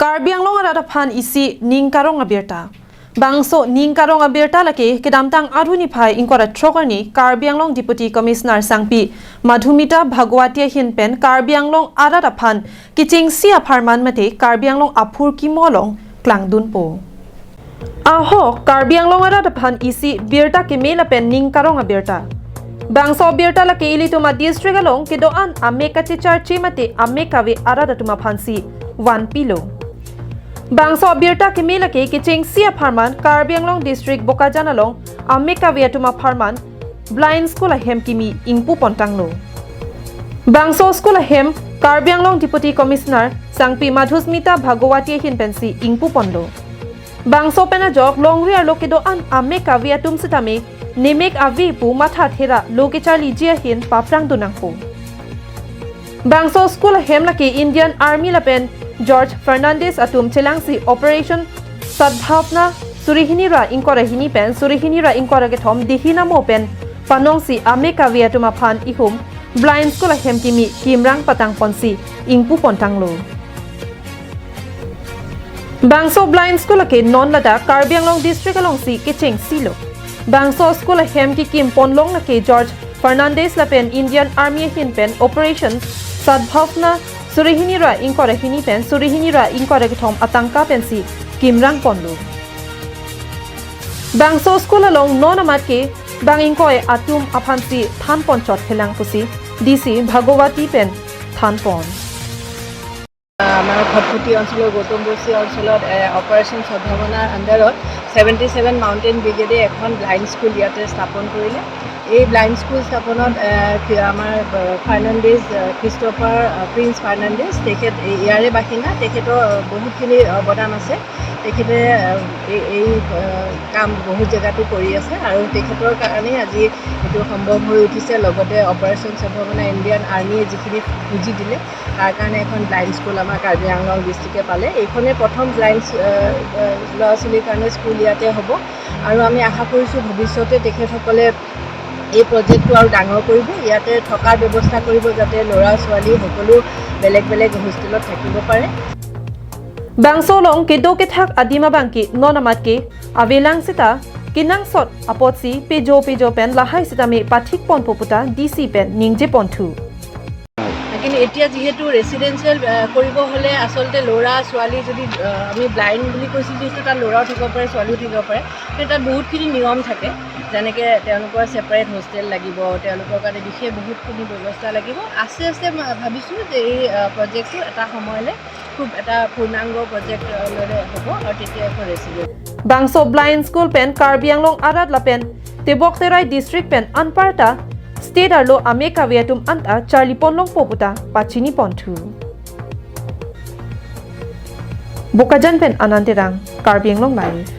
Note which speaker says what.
Speaker 1: Karbi Anglong arada phan isi ningkarong abirta. Bangso ningkarong abirta lake kedamtang aruni phai ingkora trokarni Karbi Anglong Deputy Commissioner Sangpi Madhumita Bhagwatia hinpen Karbi Anglong arada phan kiching si apharman mate Karbi Anglong aphur kimolong klangdun po. Aho Karbi Anglong arada phan isi birta ke mela pen ningkarong abirta. Bangso birta lake ili tuma district along kedoan ameka chichar chimate ameka ve arada tuma phansi one pilo. Bangso birta ke mela ke kiching sia pharman Karbi Anglong district Bokajan along ameka ve tuma pharman blind school hem kimi ingpu pontanglo. Bangso school hem Karbi Anglong Deputy Commissioner Sangpi Madhusmita Bhagwati hinpensi ingpu ponlo. Bangso pena jok longri arlo kedo an ameka ve atum sitame nemek avi pu matha thera loke charli jia hin paprang dunangpo. Bangso school hem lake Indian Army lapen George Fernandez atum chelangsi Operation Sadbhavna surihini ra ingkora hini pen surihini ra ingkora ke thom dihina mo pen panongsi ameka vi atuma phan ihum blind school hem kimi kimrang patang ponsi ingpu pontanglo. Bangso blind school ke non lada Karbi Anglong district along si kiching silo. Bangso school hem ki kim ponlong lake George Fernandez lapen Indian Army hin pen Operation Sadbhavna surihini ra ingkora hini pen surihini ra ingkora ke thom atangka pensi kimrang ponlo. Bangso school along non amat ke bang ingkoi atum aphansi than pon chot phelang pusi DC Bhagwati pen than pon.
Speaker 2: আমাৰ খটখটি অঞ্চলৰ গৌতম বস্তি অঞ্চলত operation সদ্ভাৱনাৰ আণ্ডাৰত 77 mountain ব্ৰিগেডে এখন blind school ইয়াতে স্থাপন কৰিলে। এই ব্লাইণ্ড স্কুল স্থাপনত আমাৰ ফাৰ্ণাণ্ডেজ, খ্ৰীষ্টফাৰ প্ৰিন্স ফাৰ্ণাণ্ডেজ, তেখেত ইয়াৰে বাসিন্দা। তেখেতৰ বহুতখিনি অৱদান আছে। তেখেতে এই কাম বহুত জেগাতো কৰি আছে আৰু তেখেতৰ কাৰণেই আজি এইটো সম্ভৱ হৈ উঠিছে। লগতে অপাৰেশ্যন সদ্ভাৱনা ইণ্ডিয়ান আৰ্মীয়ে যিখিনি পুঁজি দিলে, তাৰ কাৰণে এখন ব্লাইণ্ড স্কুল আমাৰ কাৰ্বি আংলং ডিষ্ট্ৰিক্টে পালে। এইখনেই প্ৰথম ব্লাইণ্ড ল'ৰা ছোৱালীৰ কাৰণে স্কুল ইয়াতে হ'ব আৰু আমি আশা কৰিছোঁ ভৱিষ্যতে তেখেতসকলে এই প্ৰজেক্টটো আৰু ডাঙৰ কৰিব, ইয়াতে থকাৰ ব্যৱস্থা কৰিব, যাতে ল'ৰা ছোৱালী সকলো বেলেগ বেলেগ হোষ্টেলত থাকিব পাৰে।
Speaker 1: Bangso long ke do ke thak adima bangki non amat ke avelang sita kinang sot apotsi pejo pejo pen lahai sita me pathik pon poputa DC pen ningje ponthu.
Speaker 2: কিন্তু এতিয়া যিহেতু ৰেচিডেঞ্চিয়েল কৰিব হ'লে আচলতে ল'ৰা ছোৱালী যদি আমি ব্লাইণ্ড বুলি কৈছোঁ যিহেতু তাত ল'ৰাও থাকিব পাৰে, ছোৱালীও থাকিব পাৰে, কিন্তু তাত বহুতখিনি নিয়ম থাকে। যেনেকৈ তেওঁলোকৰ ছেপাৰেট হোষ্টেল লাগিব, তেওঁলোকৰ কাৰণে বিশেষ বহুতখিনি ব্যৱস্থা লাগিব। আস্তে আস্তে মই ভাবিছোঁ যে এই প্ৰজেক্টটো এটা সময়লৈ খুব এটা পূৰ্ণাংগ প্ৰজেক্টলৈ হ'ব আৰু তেতিয়া এখন resident
Speaker 1: Bangso blind school pen Karbi Anglong arat la pen tebok terai district pen anparta state arlo ameka viatum anta charlie ponlong poputa pachini ponthu. Bokajan pen Ananterang, Karbi Anglong Live.